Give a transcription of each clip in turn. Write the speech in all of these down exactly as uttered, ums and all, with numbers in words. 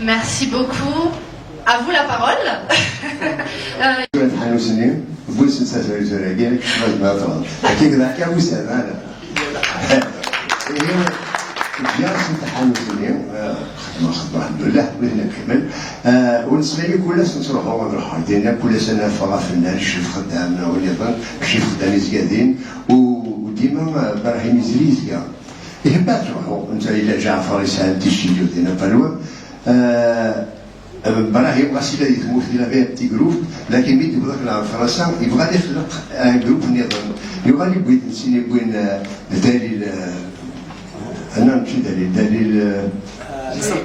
Merci beaucoup. À vous la parole. Euh, Tura tḥanut-nni, wwin-sen tasarut-agi, kecmeɣ-d ma tṛad. Akken d akka wis ara. Ihi, ǧǧiɣ-asen taḥanut-nni, eh, xedmeɣ xedmeɣ, alḥemdulillah, wid nkamel. Eh, ur nettɣimi kul ass nettruḥu ad nruḥ ɣer dinna, kul ass ad naf afennan, ccif xeddam, neɣ win iḍen, ccif xeddam izga din, u, u dima, eh, Brahim Izli izga. Ihi, ma truḥu, netta yella Ǧaɛfar yesɛan tisjilyo dinna pas loin. Eh, Brahim, ɣas yella di tmurt, il avait un petit groupe, lakin mi d-yewweḍ akken ɣer Fransa, yebɣa ad ixleq un groupe nniḍen. Yuɣal yewwi-d, d sin yewwin, eh, Dalil, eh, non, mačči Dalil, Dalil, eh,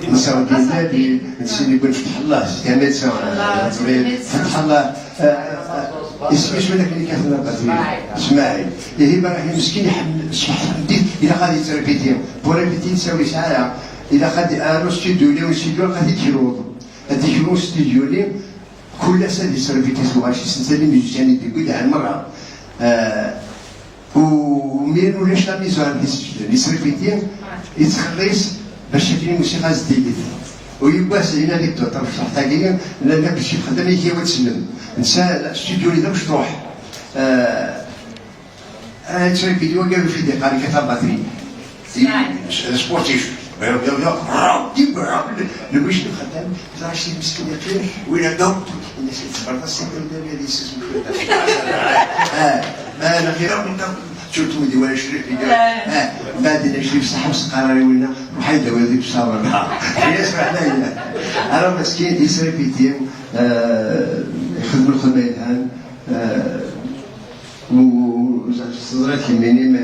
Nasreddin Dalil, d sin yewwin Fetḥellah, c'était un médecin, eh, Fetḥellah, eh, eh, isem-is win akken yekkaten abatri? Smaɛil. Ihi Brahim meskin iḥemmel, ṣṣbeḥ tameddit, ilaq ad yettrépéti. Pour répéter, ur yesɛi ara. Ilaq ad, ar ustidyu-nni, ustidyu, ilaq ad t-id-kruḍ. Ad d-ikru ustidyu-nni, kul ass ad yesrépéti s lɣaci-s, netta d imizisyan i d-yewwi, dhan merra. Eh, u mi ulac la mise en scène, yesrépéti, yettxelliṣ bac akken lmusiqa ad s-d-tili. U yiwwas, une anecdote, tamecṭuḥt-agi, llan akk ccix xeddam, yak ad tsellem. Netta, ustidyu-nni d amecṭuḥ. Eh, Ah, yettwali vidéo, قالوا في دقيقة كثر باتري. Sportif. Lwic xeddam, ẓra ci meskin yakan, win ad d-awḍ, yenna-s yettfeṛḍ ass-a kan d abrid-is. Ah, ma ala xir akk nta, surtout di wala cri vidéo. Ah, بعد نجي بصح مسقرة ولا روحي داوي ذي بصبر. يسمع لي. أنا مسكين يسري فيتي، آه، يخدم الخدمة الآن. آه، وزعما تزرع كيميني،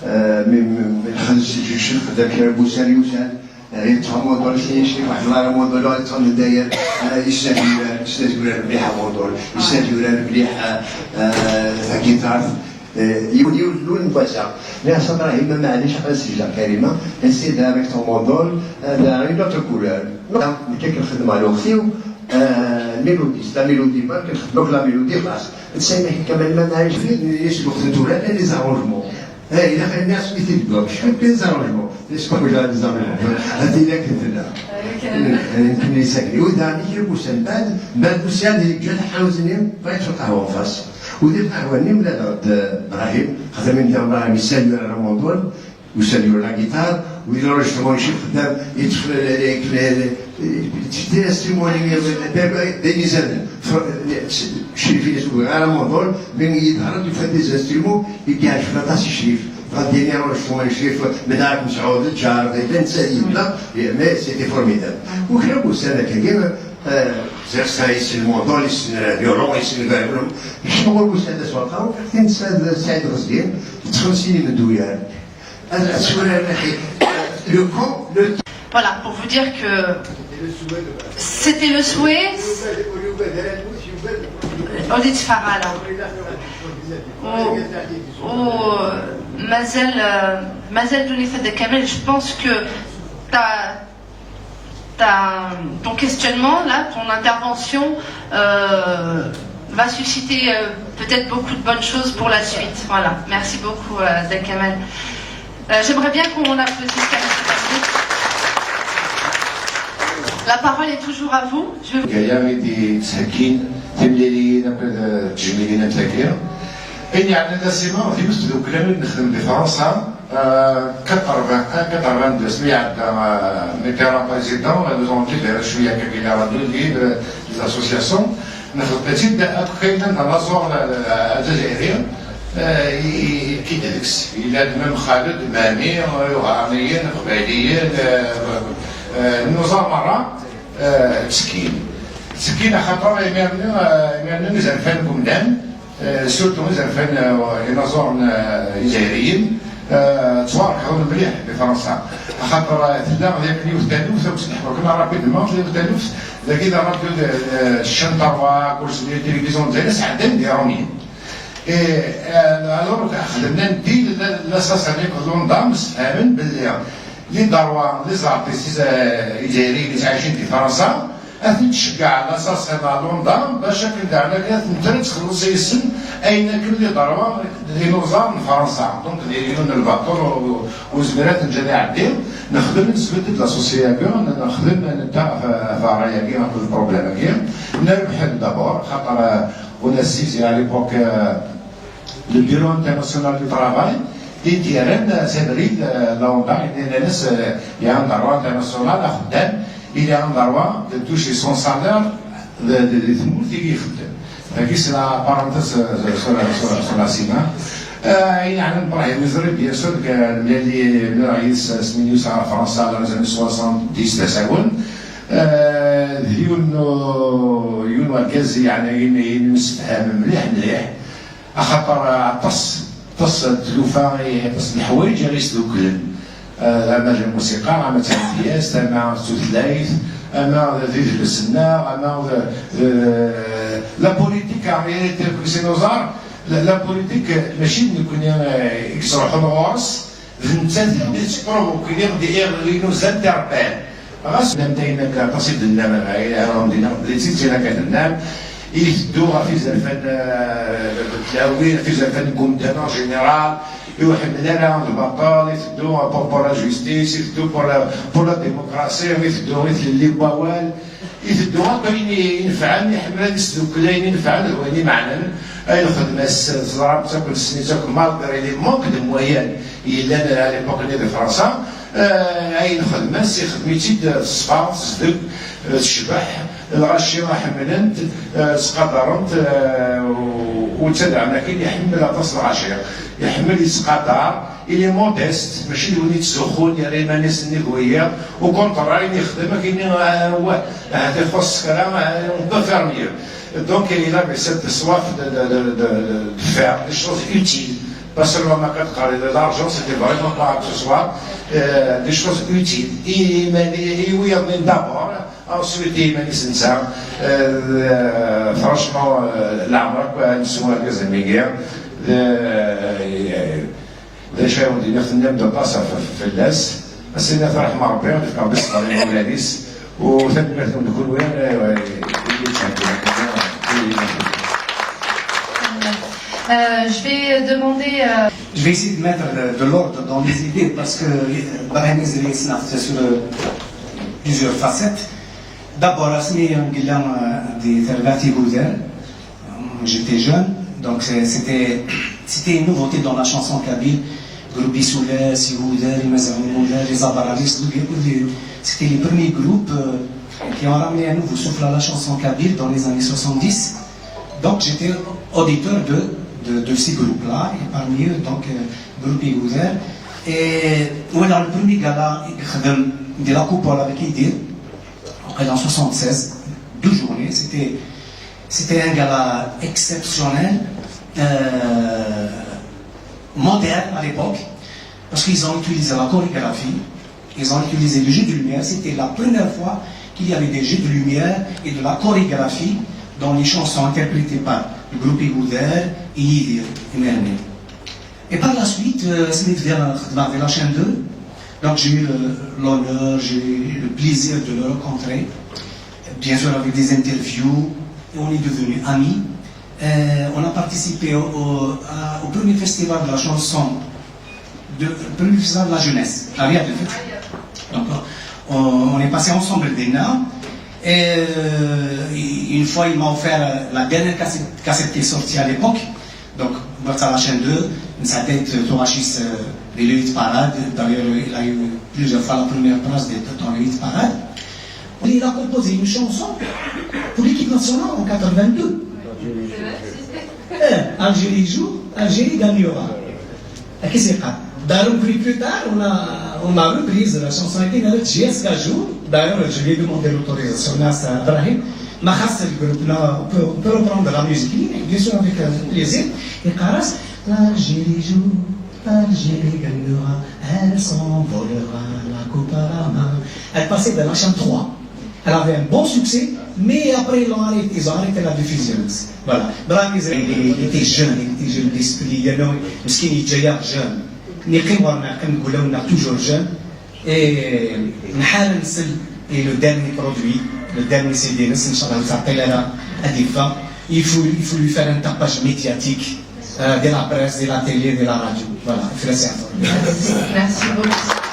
آه، من، من، من خمس ست شهور خدام كي راه بوسان يوسان. آه، يتفهم موضوع شي، شي واحد الله موضوع، لا يتفهم الداير. آه، يستاهل، يستاهل يقول لك مليحة موضوع، يستاهل يقول لك مليح، آه، آه، ذا كيتار. آه، يقول، يقول لون بواسع. Mais ça, Ibrahim, معليش، غنسجل كلمة. C'est avec ton modèle, euh, une autre couleur. Non, كيك الخدمة لوخيو، آه، ميلودي، لا ميلودي، ما كنخدموك لا ميلودي، خلاص. تسمى كمان ما نعيش فيه، يسبق ثلاثة les arrangements. إيه، إلا كان الناس مثل بلوك، شكون كاين زارونجمون؟ ليش كون جا زارونجمون؟ هذه إلا كنت لا. يمكن يسكري. وإذا عندي كي بوسان بعد، بعد بوسان اللي جات حاوزني، بغيت في القهوة فاس. ودير القهوة ني ولا بعد إبراهيم، خاطر من دار إبراهيم يسالي على رمضان، يسالي على la guitare، وإذا رجعت هو يشوف خدام، يدخل عليك، تشدي l'instrument اللي بين يزال. شريف يسوي على رمضان، من يظهر يفات des instruments، يقعد في العطاس شريف. غادي يروح شوية شريف، مدارك مسعود، الجار، غير نسى يبدا، mais c'était formidable. وكان بوسانة كبيرة، آه، زير سايس الموضوع، يسن راديو، يسن غير، يسن غير بوسانة سواقا، وكان سعيد غزدين، تخمسين من دويان. هذا السؤال الأخير. Le con, le Voilà, pour vous dire que c'était le souhait. Odit Farala. Ou, ou, Mazel, euh, Mazel Dounifat de Kamel, je pense que ta, ta, ton questionnement, là, ton intervention, euh, va susciter, euh, peut-être beaucoup de bonnes choses pour la suite. Voilà. Merci beaucoup, euh, Dakamal. Euh, j'aimerais bien qu'on applaudisse Kamel Fadli. La parole est toujours à vous. Je vais vous Gaya i d-yettheggiin timliliyin akked, eh, tejmilin am tagi. Ayen yeɛnan la ciment, d yiwet n tdukla mi nexdem di Fransa, eh, quatre-vingt-un, quatre-vingt-deux, mi iɛedda, eh, Mitterrand président, nous avons libéré cwiya akka di la radio libre, les associations. Nexdem-tt-id akk akken d anaẓur azzayri, eh, i, i, i deg-s. Yella-d même Xaled, Mami, eh, Iɣerniyen, Iqbayliyen, eh, eh, nnuẓar merra, eh, ttekkin. Ttekkin axaṭer imir-nni, eh, imir-nni izerfan n umdan, eh, surtout izerfan, eh, inaẓuren, eh, izzayriyen, eh, ttwarekḍen mliḥ di Fransa. Axaṭer, eh, tella yakan yiwet taluft, akk s-, neḥwa kan rapidement, tella yiwet taluft, dagi d ṛṛadyu d, eh, chaîne trois, kul s-, télévision d Lezzayer, sɛeddan d Iṛumyen. Et, eh, alors, xedmen un deal, la, la Sassanique, Londres, msefhamen belli Les droits, les artistes, euh, izzayriyen yettɛicin di Fransa, ad ten-tceggeɛ l'association à Londres, bac akken daɣen ad ten-terr ad txelleṣ yes-sen ayen akken les droits d inuẓar n Fransa. Donc, d yiwen n lbaṭel ur, ur nezmir ad t-neǧǧ ad iɛeddi. Nexdem, nesbedd-d l'association-agi, nexdem, nedda ɣef, ɣef ṛṛay-agi, ɣef le problème-agi. Nerbeḥ-d d'abord, xaṭer, euh, on a saisi à l'époque, euh, le Bureau international du travail, i d-yerran, euh, s abrid, euh, Londres, i d-yennan-as, euh, il y a un droit international, axeddam, il y a un droit de toucher son salaire de, de, de tmurt i ixeddem. Dagi, c'est la parenthèse, euh, sur la, sur la, sur la scène, hein. Euh, ayen yeɛnan Brahim Mizrahi, bien sûr, que mlali, mlaleɣ yid-s asmi n-yusa ɣer Fransa, dans les années soixante-dix d asawen. Euh, d yiwen n, yiwen n urgaz, yeɛni, i, i nemsefham mliḥ, mliḥ. Axaṭer, eh, aṭas, aṭas n tlufa, eh, aṭas n leḥwayeǧ i ɣ-isduklen. Eh, ama d lmusiqa, ama d tamedyazt, ama d tutlayt, ama d idles-nneɣ, ama d, eh, la politique, en réalité, akken i s-nuẓar, la, la politique, mačči d nekkni, eh, i yettruḥun ɣur-s, d nettat i ɣ-d-yettprovokini, i ɣ-d-, i ɣ-d-inuzan tiṛebban. Ɣas nnan-d ayen akka, aṭas i d-nnan, ɣer din, belli d tidet ayen akka tennam, iteddu ɣef izerfan, eh, n tlawin, ɣef izerfan n umdan en général, ur iḥemmel ara lbaṭel, iteddu pour, pour la justice, iteddu pour la, pour la démocratie, iteddu i tlelli n wawal, iteddu akk ayen inefɛen, iḥemmel ad isdukkel ayen inefɛen d wayen imeɛnen. Ay lxedma-s, teẓram-tt akk, nessen-itt akk, malgré les manques de moyens yellan à l'époque-nni di Fransa, eh, ay lxedma-s ixdem-itt-id teṣfa, tezdeg, eh, tecbeḥ, lɣaci ḥemmlen-t, eh, ttqadaren-t, eh, u, u d tadɛa, lakin iḥemmel aṭas lɣaci, iḥemmel yettqadar, il est modeste, mačči d win yettzuxxun, yerra iman-is nnig wiyiḍ, au contraire, ayen yexdem akken, ah, wah, ahat ixuṣṣ kra, ah, on peut faire mieux. Donc, il avait cette soif de, de, de, de, de faire des choses utiles. Pas seulement ma carte, l'argent, c'était vraiment pas accessoire, euh, des choses utiles. I, i, i, i, oui, mais d'abord, ensuite, i, mais c'est ça, euh, euh, franchement, euh, l'arbre, quoi, une soirée, des amis, euh, D acu ara wen-d-iniɣ, tennam-d aṭas ɣef, ɣef, fell-as. As-iniɣ tṛeḥma Ṛebbi, ad d-fkeɣ di ṣṣber i imawlan-is, u tanemmirt-nwen d kunwi, eh, eh, i, i, i, Euh, je vais demander. Euh... Je vais essayer de mettre de, de l'ordre dans les idées parce que euh, Brahim Mizrahi, c'est sur euh, plusieurs facettes. D'abord, asmi nella euh, di terbaɛt igudar, j'étais jeune, donc c'était c'était une nouveauté dans la chanson kabyle. Groupe Isoulas, Igoudar, Imazan Igoudar, les Abaralis, c'était les premiers groupes euh, qui ont ramené un nouveau souffle à la chanson kabyle dans les années soixante-dix. Donc j'étais auditeur de, de, de ces groupes-là, et parmi eux, donc, euh, groupe Igoudar. Et voilà, le premier gala, de la coupole avec Idée, en soixante-seize, deux journées, c'était C'était un gala exceptionnel, euh, moderne à l'époque, parce qu'ils ont utilisé la chorégraphie, ils ont utilisé le jeu de lumière. C'était la première fois qu'il y avait des jeux de lumière et de la chorégraphie dans les chansons interprétées par le groupe Igoudar et Yidir Imerni. Et par la suite, euh, c'est venu vers, vers la chaîne deux. Donc j'ai eu l'honneur, j'ai eu le plaisir de le rencontrer, bien sûr avec des interviews, et on est devenus amis. Euh, on a participé au, au, à, au premier festival de la chanson, de, le premier festival de la jeunesse, à Riyad el Fetr. Donc on, on est passé ensemble des nains. Et euh, une fois, il m'a offert la dernière cassette, cassette qui est sortie à l'époque. Donc, grâce à la chaîne deux, ça a été Tourachis euh, de l'élite parade. D'ailleurs, il a eu plusieurs fois la première place dans l'élite parade. Et il a composé une chanson pour l'équipe nationale en quatre-vingt-deux. Eh, Algérie joue, Algérie gagnera. Qu'est-ce qu'il y a D'ailleurs, puis plus tard, on a, on a repris la chanson qui n'a J S K jour. D'ailleurs, je lui ai demandé l'autorisation à Ibrahim. Ma khas le groupe, on peut, on peut reprendre la musique, bien sûr, avec euh, plaisir. Et Karas, l'Algérie joue, l'Algérie gagnera, elle s'envolera, la coupe à la main. Elle passait de la chaîne trois. Elle avait un bon succès, mais après ils ont arrêté, ils ont arrêté la diffusion. Voilà. Brahim, il était jeune, il était jeune d'esprit, il y a un jeune. Nikim Warna, un goulon, toujours jeune. Et nḥar nsel i le dernier produit, le dernier C D-ines, inchallah ur teɛṭil ara ad yeffeɣ. Il faut, il faut lui faire un tapage médiatique, euh, de la presse, de la télé, de la radio. Voilà, fell-as yeɛfur. Merci beaucoup.